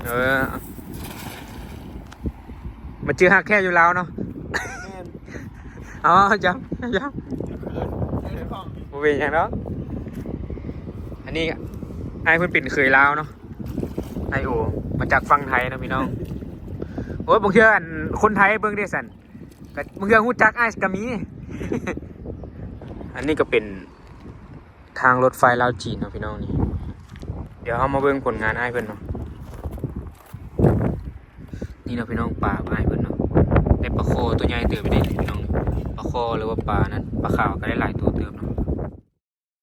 ເອີ ມາເຈີຮັກແທ້ຢູ່ລາວເນາະ. ແມ່ນ. ເອົາ ເອົາ ເຈົ້າ ເຈົ້າ ບໍ່ເປັນຫຍັງດອກ. ອັນນີ້ອ້າຍເພິ່ນເປັນເຂີຍລາວເນາະ, ອ້າຍໂອ ມາຈາກຝັ່ງໄທເນາະພີ່ນ້ອງ. ໂອ້ຍ ບາງເທື່ອອັນຄົນໄທເບິ່ງເດ້ຊັ້ນ ກໍບາງເທື່ອຮູ້ຈັກອ້າຍກໍມີ. ອັນນີ້ກໍເປັນ ທາງລົດໄຟລາວຈີນເນາະພີ່ນ້ອງ. ນີ້ ດຽວເຮົາມາເບິ່ງຜົນງານອ້າຍເພິ່ນເນາະ. ນີ້ເນາະພີ່ນ້ອງ ປາອ້າຍເພິ່ນເນາະ, ໄດ້ປາຄໍຕົວໃຫຍ່ເຕີບໄປເດ້ພີ່ນ້ອງ. ປາຄໍ ຫຼືວ່າປານັ້ນ ປາຂາວ ກໍໄດ້ຫຼາຍໂຕເຕີບເນາະ.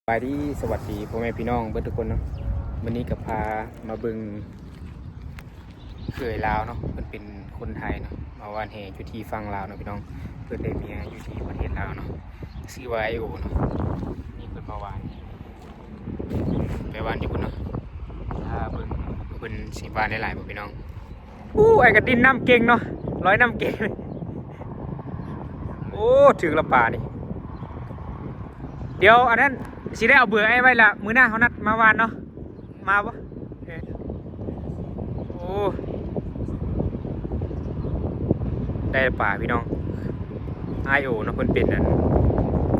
ສະບາຍດີ ສະຫວັດດີພໍ່ແມ່ພີ່ນ້ອງເບິດທຸກຄົນເນາະ. ມື້ນີ້ກໍພາມາເບິ່ງ ເຂີຍລາວເນາະ, ເພິ່ນເປັນຄົນໄທເນາະ, ມາຫວ່ານແຫຢູ່ທີ່ຝັ່ງລາວເນາະພີ່ນ້ອງ. ເພິ່ນໄດ້ເມຍຢູ່ທີ່ປະເທດລາວເນາະ, ຊື່ວ່າອ້າຍໂອເນາະ. ນີ້ເພິ່ນມາຫວ່ານ ໄປຫວ່ານຢູ່ພຸ້ນເນາະ. ຖ້າເບິ່ງເພິ່ນຊິຫວ່ານໄດ້ຫຼາຍບໍ່ພີ່ນ້ອງ. ໂອ້ ອ້າຍກໍດິ້ນນ້ຳເກັ່ງເນາະ, ລອຍນ້ຳເກັ່ງ. ໂອ້ ຖືກລະປານີ້. ດຽວອັນນັ້ນຊິໄດ້ເອົາເບີອ້າຍໄວ້ລະ, ມື້ໜ້າເຮົານັດມາຫວ່ານເນາະ. ມາບໍ່? ໂອ້ ໄດ້ປາພີ່ນ້ອງ. ອ້າຍໂອເນາະ ເພິ່ນເປັນອັນ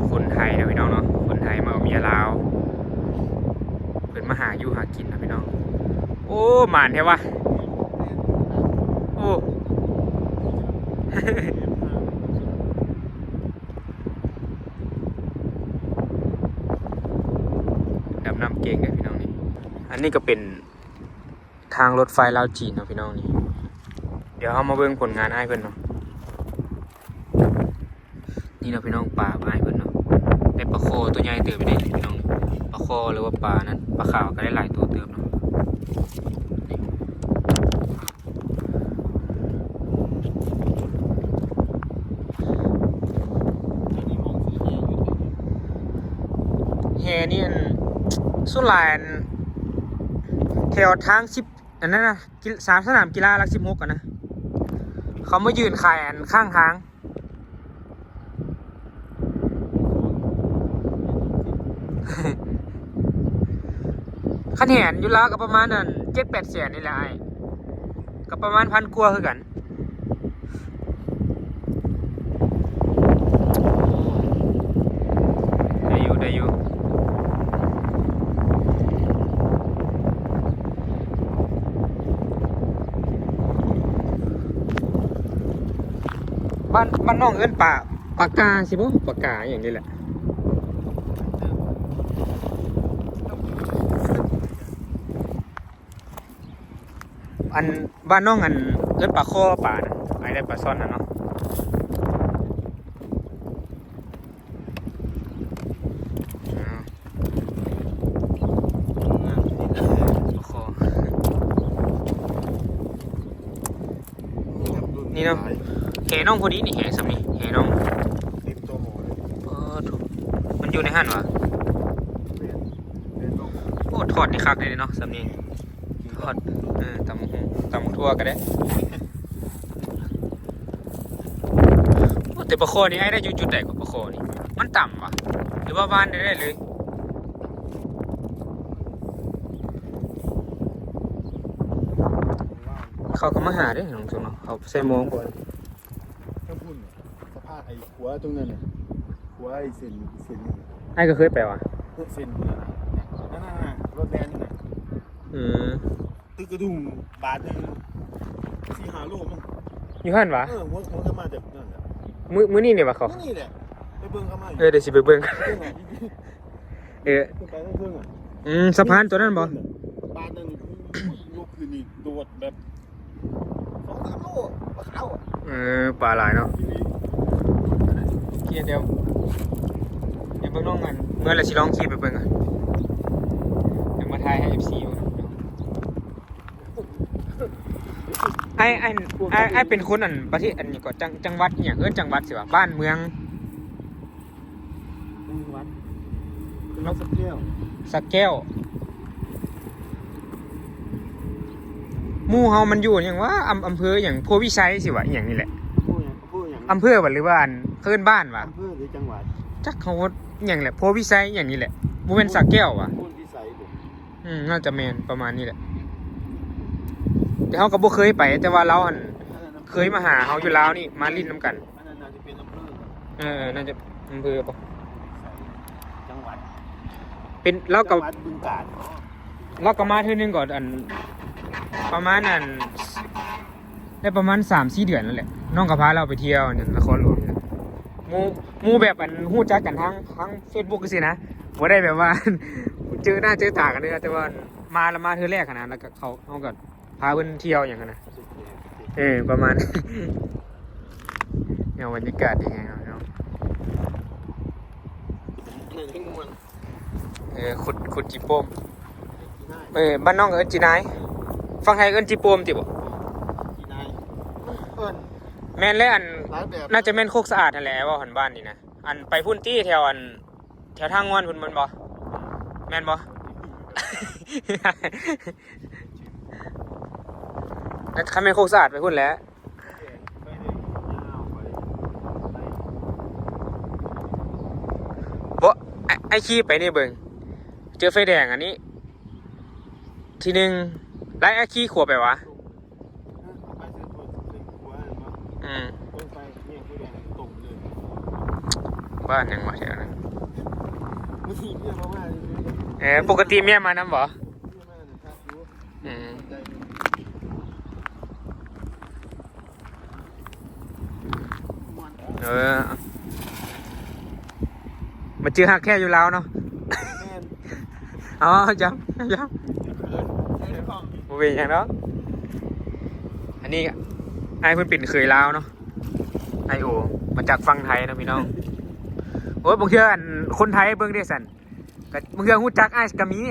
ຄົນໄທເນາະພີ່ນ້ອງເນາະ, ຄົນໄທມາເອົາເມຍລາວ, ເພິ່ນມາຫາຢູ່ຫາກິນເນາະພີ່ນ້ອງ. ໂອ້ ໝານແທ້ວະ. ໂອ້ ດຳນ້ຳເກັ່ງເດ້ພີ່ນ້ອງນີ້. ອັນນີ້ກໍເປັນ ທາງລົດໄຟລາວຈີນເນາະພີ່ນ້ອງ. ນີ້ ດຽວເຮົາມາເບິ່ງຜົນງານອ້າຍເພິ່ນເນາະ. ນີ້ເນາະພີ່ນ້ອງ ປາອ້າຍເພິ່ນເນາະ, ໄດ້ປາຄໍຕົວໃຫຍ່ເຕີບໄປເດ້ພີ່ນ້ອງ. ປາຄໍ ຫຼືວ່າປານັ້ນ ປາຂາວ ກໍໄດ້ຫຼາຍໂຕເຕີບເນາະ. ແຫນີ້ ອັນ ສ່ວນຫຼາຍ ອັນ ແຖວທາງສິບ ອັນນັ້ນນະ ກິລາ ສາມ ສະໜາມກິລາຫຼັກສິບຫົກຫັ້ນນະ, ເຂົາມາຢືນຂາຍອັນຂ້າງທາງ. ຄັນແຫນຢູ່ລາວກໍປະມານອັນ ເຈັດແປດແສນນີ້ແຫຼະອ້າຍ, ກໍປະມານພັນກວ່າຄືກັນ. ໄດ້ຢູ່ ໄດ້ຢູ່. ບ້ານ ບ້ານນ້ອງເອີ້ນປາ ປາກາຊິບໍ່? ປາກາອີ່ຫຍັງນີ້ແຫຼະ. ອັນ ບ້ານນ້ອງ ອັນ ເອີ້ນປາຄໍປານະ, ໄອ້ໄດ້ປາຊ່ອນນະເນາະ. ປາຄໍ ນີ້ເນາະ. ແຫນ້ອງພໍດີນີ້ ແຫສ່ຳນີ້ ແຫນ້ອງ. ເຕັມໂຕເລີຍ. ເອີ ໂທ້ ມັນຢູ່ໃນຫັ້ນຫວາ? ແມ່ນ ແມ່ນ. ໂອ້ ທອດນີ້ຄັກເດ້ເນາະ ສ່ຳນີ້. ທອດ ເອີ ຕຳບັກຫຸ່ງ ຕຳບັກຖົ່ວກໍໄດ້. ໂອ້ ແຕ່ປາຄໍນີ້ ອ້າຍໄດ້ຢູ່ຈຸດໃດກໍປາຄໍນີ້? ມັນຕ່ຳຫວາ ຫຼືວ່າຫວ່ານໄດ້ເລີຍ? ເຂົາກໍມາຫາເດ້ນ້ອງຈຸເນາະ, ເຂົາໃສ່ໂມງບໍ່? ທາງພຸ້ນ ສະພານໄອ້ຂົວຕົງນັ້ນນະ, ຂົວໄອ້ເສັ້ນ ເສັ້ນນັ້ນນະ. ອ້າຍກໍເຄີຍໄປຫວາ? ເສັ້ນນັ້ນນະ ນັ້ນນະ ລົດແລ່ນນັ້ນນະ. ອືມ. ຕຶກກະດຸ່ງບາດໜຶ່ງ ສີ່ຫ້າໂລມັນ ຢູ່ຫັ້ນຫວາ? ເອີ ຫົວ ຫົວກະມາຈາກນັ້ນແຫຼະ. ມື້ ມື້ນີ້ນີ້ຫວາເຂົາ? ມື້ນີ້ແຫຼະ ໄປເບິ່ງເຂົາມາຢູ່. ເອີ ດຽວຊິໄປເບິ່ງ. ເອີ ເອີ ຂຶ້ນໄປທາງເທິງອະ. ອືມ ສະພານຕົວນັ້ນບໍ່? ບາດໜຶ່ງ ໂອ້ຍ ຍົກຂຶ້ນນີ້ໂດດແບບ ສອງສາມໂລ ປາຂາວອະ. ເອີ ປາຫຼາຍເນາະ. ໂອເຄ ດຽວ ດຽວເບິ່ງນ້ອງກັນ ເມື່ອລະຊິລອງຂີ່ໄປເບິ່ງອະ, ດຽວມາຖ່າຍໃຫ້ເອັຟຊີເບິ່ງ. ອ້າຍ ອ້າຍ ອ້າຍ ອ້າຍເປັນຄົນອັນ ປະເທດອັນຫຍັງເກາະ ຈັງ ຈັງຫວັດຫຍັງ ເອີ້ນຈັງຫວັດຊິຫວາ ບ້ານເມືອງ? ຈັງຫວັດ ຈັງຫວັດສະແກ້ວ. ສະແກ້ວ. ໝູ່ເຮົາມັນຢູ່ຫຍັງຫວາ ອຳ ອຳເພີຫຍັງ ໂພວິໄຊຊິຫວາ ອີ່ຫຍັງນີ້ແຫຼະ. ອຳເພີຫຍັງ ອຳເພີຫວາ ຫຼືວ່າອັນ ເອີ້ນບ້ານຫວາ? ອຳເພີຫຼືຈັງຫວັດ? ຈັກເຮົາຫຍັງແຫຼະ ໂພວິໄຊຫຍັງນີ້ແຫຼະ. ບໍ່ແມ່ນສະແກ້ວຫວາ? ໂພນພິໄສບໍ? ອືມ ໜ້າຈະແມ່ນປະມານນີ້ແຫຼະ. ແຕ່ເຮົາກໍບໍ່ເຄີຍໄປ ແຕ່ວ່າລາວຫັ້ນເຄີຍມາຫາເຮົາຢູ່ລາວນີ້ ມາຫຼິ້ນນຳກັນ. ອັນນັ້ນໜ້າຈະເປັນອຳເພີ ເອີ ໜ້າຈະອຳເພີບໍ່? ຈັງຫວັດ ເປັນ ລາວກໍ ຈັງຫວັດບຶງການເນາະ. ລາວກໍມາເທື່ອໜຶ່ງກໍ ອັນ ປະມານ ອັນ ໄດ້ປະມານສາມສີ່ເດືອນນັ້ນແຫຼະ ນ້ອງກໍພາລາວໄປທ່ຽວອັນນັ້ນ ນະຄອນຫຼວງນີ້ແຫຼະ. ໝູ່ ໝູ່ແບບ ອັນ ຮູ້ຈັກກັນທາງ ທາງເຟສບຸກຈັ່ງຊີ້ນະ ບໍ່ໄດ້ແບບວ່າ ເຈີໜ້າເຈີຕາກັນເລີຍ ແຕ່ວ່າມາລະມາເທື່ອແລກຫັ້ນນະ ແລ້ວກໍເຂົາ ເຮົາກໍພາເພິ່ນທ່ຽວຫຍັງຫັ້ນນະ. ເອີ ປະມານ ແນວບັນຍາກາດດີແຮງເນາະ. ເອີ ຂຸດ ຂຸດຈີໂປ່ມ. ເອີ ບ້ານນ້ອງກໍເອີ້ນຈີນາຍ ຝັ່ງໄທເອີ້ນຈີໂປ່ມຕິບໍ່? ຈີນາຍ ມັນເອີ້ນ ແມ່ນແລ້ວ ອັນ ຫຼາຍແບບ ໜ້າຈະແມ່ນໂຄກສະອາດຫັ້ນແຫຼະ ເວົ້າຫັ້ນບ້ານນີ້ນະ. ອັນໄປພຸ້ນຕິ ແຖວ ອັນ ແຖວທ່າງ່ວນພຸ້ນແມ່ນບໍ່? ແມ່ນບໍ່? ຄັນແມ່ນໂຄກສະອາດໄປພຸ້ນແຫຼະ. ບໍ່ ອ້າຍ ອ້າຍຂີ່ໄປນີ້ເບິ່ງ ເຈີໄຟແດງອັນນີ້ທີໜຶ່ງ ແລ້ວອ້າຍຂີ່ຂວາໄປຫວາ? ອືມ ບ້ານຫຍັງວະແຖວນັ້ນ? ເອີ ປົກກະຕິເມຍມານຳບໍ່? ອືມ ເອີ ມາເຈີຮັກແທ້ຢູ່ລາວເນາະ. ແມ່ນ ອໍ ຈ້າ ຈ້າ ບໍ່ເປັນຫຍັງດອກ. ອັນນີ້ອ້າຍເພິ່ນເປັນເຂີຍລາວເນາະ ອ້າຍໂອ ມາຈາກຝັ່ງໄທເນາະພີ່ນ້ອງ. ໂອ້ຍ ບາງເທື່ອ ອັນ ຄົນໄທເບິ່ງເດ້ຊັ້ນ ກໍບາງເທື່ອຮູ້ຈັກອ້າຍກໍມີ.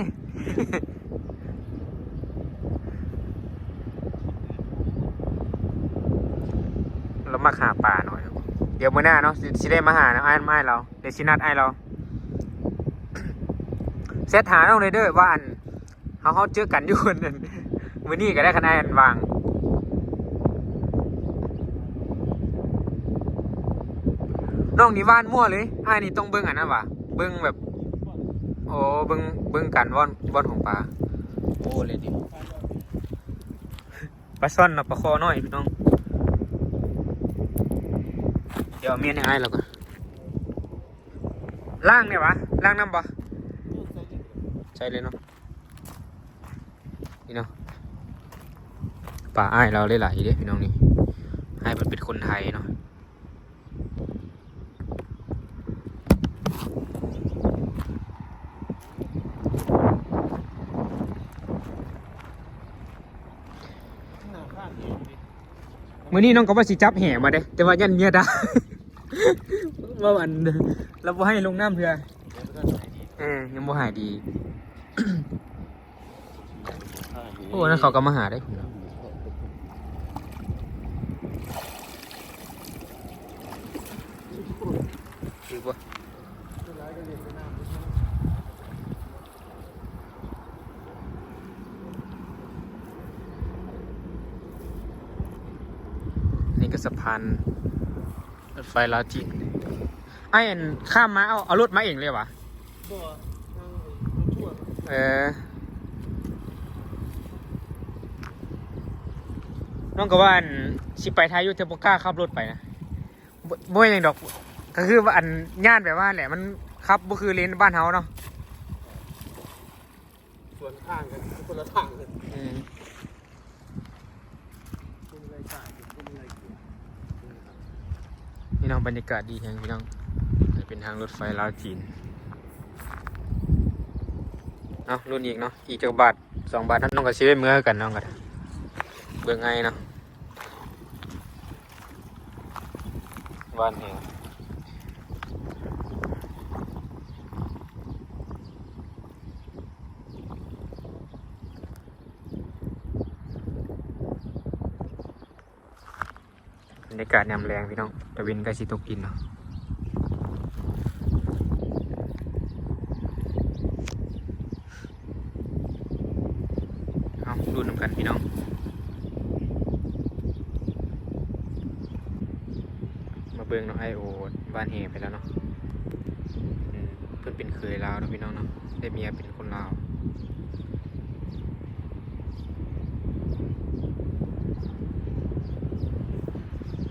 ລາວມັກຫາປາໜ້ອຍ. ດຽວມື້ໜ້າເນາະ ຊິ ຊິໄດ້ມາຫານຳອ້າຍ ນຳອ້າຍລາວ ດຽວຊິນັດອ້າຍລາວ. ແຊັດຫານ້ອງເດີ ເດີ ວ່າ ອັນ ເຮົາ ເຮົາເຈີກັນຢູ່ ມື້ນີ້ກໍໄດ້ ຄັນອ້າຍອັນວ່າງ. ນ້ອງນີ້ຫວ່ານມົ້ວເລີຍ ອ້າຍນີ້ຕ້ອງເບິ່ງອັນນັ້ນຫວາ ເບິ່ງແບບ ໂອ້ ເບິ່ງ ເບິ່ງການບ່ອນ ບ່ອນຂອງປາ. ໂອ້ ເລີຍຕິ ປາຊ່ອນເນາະ ປາຄໍນ້ອຍພີ່ນ້ອງ. ດຽວເອົາມຽນໃຫ້ອ້າຍລາວກ່ອນ. ລ້າງແດ່ຫວາ? ລ້າງນ້ຳບໍ່? ໃສ່ເລີຍເນາະ. ນີ້ເນາະ ປາອ້າຍລາວຫຼາຍໆເດ້ພີ່ນ້ອງນີ້. ອ້າຍເພິ່ນເປັນຄົນໄທເນາະ. ມື້ນີ້ນ້ອງກໍວ່າຊິຈັບແຫມາເດ້ ແຕ່ວ່າຢ້ານເມຍດ່າ ວ່າອັນ ລາວບໍ່ໃຫ້ລົງນ້ຳເທື່ອ. ເອີ ຍັງບໍ່ຫາຍດີ. ໂອ້ ນັ້ນເຂົາກໍມາຫາໄດ້ພຸ້ນເນາະ. ຖືກບໍ່? ນີ້ກໍສະພານ ລົດໄຟລາວຈີນ. ອ້າຍ ອັນ ຂ້າມມາ ເອົາ ເອົາລົດມາເອງເລີຍຫວາ? ບໍ່ ນັ່ງລົດທົວ. ເອີ ນ້ອງກໍວ່າ ອັນ ຊິໄປໄທຢູ່ ແຕ່ບໍ່ກ້າຂັບລົດໄປນະ. ບໍ່ ບໍ່ເປັນຫຍັງດອກ ກໍຄືວ່າ ອັນ ຢ້ານແບບວ່າແຫຼະ ມັນຂັບບໍ່ຄືເລນບ້ານເຮົາເນາະ. ສວນທາງກັນ ຄົນລະທາງກັນ. ອືມ ຄົນລະສາຍ ຄົນລະເຂດ. ພີ່ນ້ອງ ບັນຍາກາດດີແຮງພີ່ນ້ອງ. ເປັນທາງລົດໄຟລາວຈີນ. ເອົາ ລຸ້ນອີກເນາະ ອີກຈັກບາດສອງບາດ ນ້ອງກໍຊິໄດ້ເມືອຄືກັນ ນ້ອງກໍໄດ້. ເບິ່ງໄງເນາະ. ຫວານແຮງ. ບັນຍາກາດຍາມແລງພີ່ນ້ອງ ຕາເວັນໃກ້ຊິຕົກດິນເນາະ. ເອົາ ລຸ້ນນຳກັນພີ່ນ້ອງ. ມາເບິ່ງເນາະ ອ້າຍໂອຫວ່ານແຫໄປແລ້ວເນາະ. ເພິ່ນເປັນເຂີຍລາວເນາະພີ່ນ້ອງເນາະ ໄດ້ເມຍເປັນຄົນລາວ.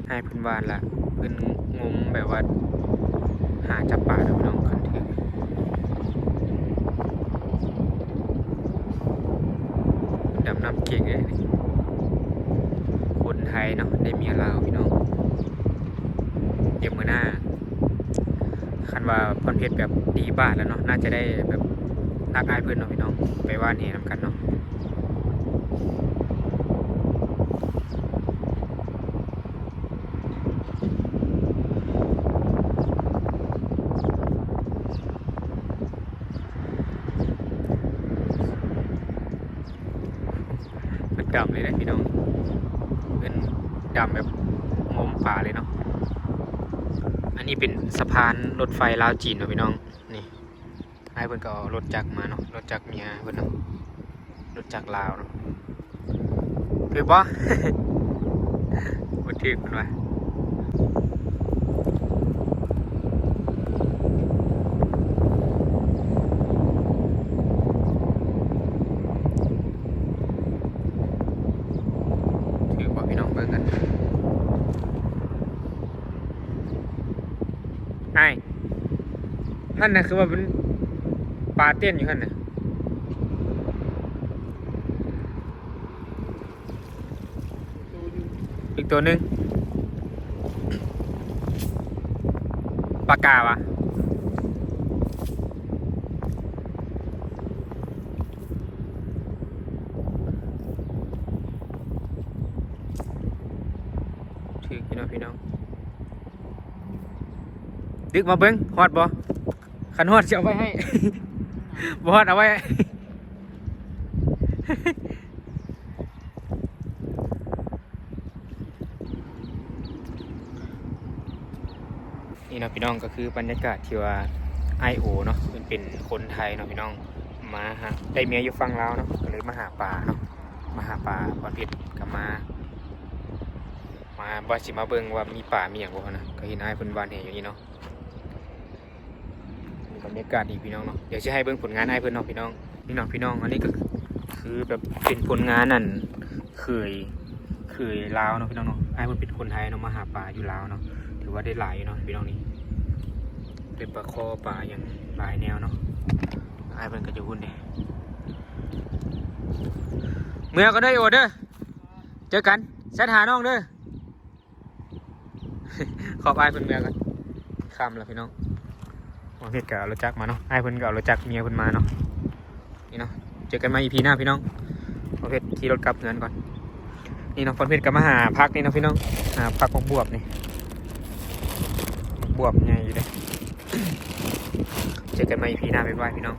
ໃຫ້ເພິ່ນວ່າລະ ເພິ່ນງົມແບບວ່າຫາຈັບປາເນາະພີ່ນ້ອງ ຄັນຖືກ ດຳນ້ຳເກັ່ງເດ້ ຄົນໄທເນາະ ໄດ້ເມຍລາວພີ່ນ້ອງ ດຽວມື້ໜ້າ ຄັນວ່າພອນເພັດແບບດີບາດແລ້ວເນາະ ໜ້າຈະໄດ້ແບບຮັກອ້າຍເພິ່ນເນາະພີ່ນ້ອງ ໄປຫວ່ານແຫນຳກັນເນາະ. ເພິ່ນດຳເລີຍເດ້ພີ່ນ້ອງ ເພິ່ນດຳແບບງົມປາເລີຍເນາະ. ອັນນີ້ເປັນສະພານລົດໄຟລາວຈີນເນາະພີ່ນ້ອງ ນີ້ ອ້າຍເພິ່ນກໍເອົາລົດຈັກມາເນາະ ລົດຈັກເມຍເພິ່ນເນາະ ລົດຈັກລາວເນາະ ຖືກບໍ່? ບໍ່ຖືກເພິ່ນວ່າ ຖືກບໍ່ພີ່ນ້ອງ ເບິ່ງກັນ ອ້າຍ ຫັ້ນນະ ຄືວ່າເປັນປາເຕັ້ນຢູ່ຫັ້ນນະ ອີກໂຕໜຶ່ງ ປາກາຫວາ? ຖືກຢູ່ເນາະພີ່ນ້ອງ ດຶກມາເບິ່ງຮອດບໍ່? ຄັນຮອດຊິເອົາໄວ້ໃຫ້ ບໍ່ຮອດເອົາໄວ້ ນີ້ເນາະພີ່ນ້ອງ ກໍຄືບັນຍາກາດທີ່ວ່າອ້າຍໂອເນາະ ເພິ່ນເປັນຄົນໄທເນາະພີ່ນ້ອງ ມາຫາ ໄດ້ເມຍຢູ່ຝັ່ງລາວເນາະ ກໍເລີຍມາຫາປາເນາະ ມາຫາປາ ພອນເພັດກໍມາ ມາວ່າຊິມາເບິ່ງວ່າມີປາມີຫຍັງບໍ່ຫັ້ນນະ ກໍເຫັນອ້າຍເພິ່ນຫວ່ານແຫຢູ່ນີ້ເນາະ. ບັນຍາກາດດີພີ່ນ້ອງເນາະ ດຽວຊິໃຫ້ເບິ່ງຜົນງານອ້າຍເພິ່ນເນາະພີ່ນ້ອງ. ນີ້ເນາະພີ່ນ້ອງ ອັນນີ້ກໍຄືແບບເປັນຜົນງານອັນເຂີຍ ເຂີຍລາວເນາະພີ່ນ້ອງເນາະ ອ້າຍເພິ່ນເປັນຄົນໄທເນາະ ມາຫາປາຢູ່ລາວເນາະ ຖືວ່າໄດ້ຫຼາຍຢູ່ເນາະພີ່ນ້ອງ ນີ້ ໄດ້ປາຄໍ່ປາຫຍັງຫຼາຍແນວເນາະ. ອ້າຍເພິ່ນກໍຢູ່ພຸ້ນເດ້ ເມືອກ່ອນເດີ ໂອເດີ ເຈີກັນ ແຊັດຫານ້ອງເດີ. ຂອບອ້າຍເພິ່ນເມືອກ່ອນ ຄ່ຳແລ້ວພີ່ນ້ອງ ພອນເພັດກໍເອົາລົດຈັກມາເນາະ ອ້າຍເພິ່ນກໍເອົາລົດຈັກເມຍເພິ່ນມາເນາະ. ນີ້ເນາະ ເຈີກັນໃໝ່ອີພີໜ້າພີ່ນ້ອງ ພອນເພັດຂີ່ລົດກັບເຮືອນກ່ອນ. ນີ້ເນາະ ພອນເພັດກໍມາຫາຜັກນີ້ເນາະພີ່ນ້ອງ ຫາຜັກໝາກບວບນີ້ ໝາກບວບໃຫຍ່ຢູ່ເດ້. ເຈີກັນໃໝ່ອີພີໜ້າ ບາຍບາຍພີ່ນ້ອງ.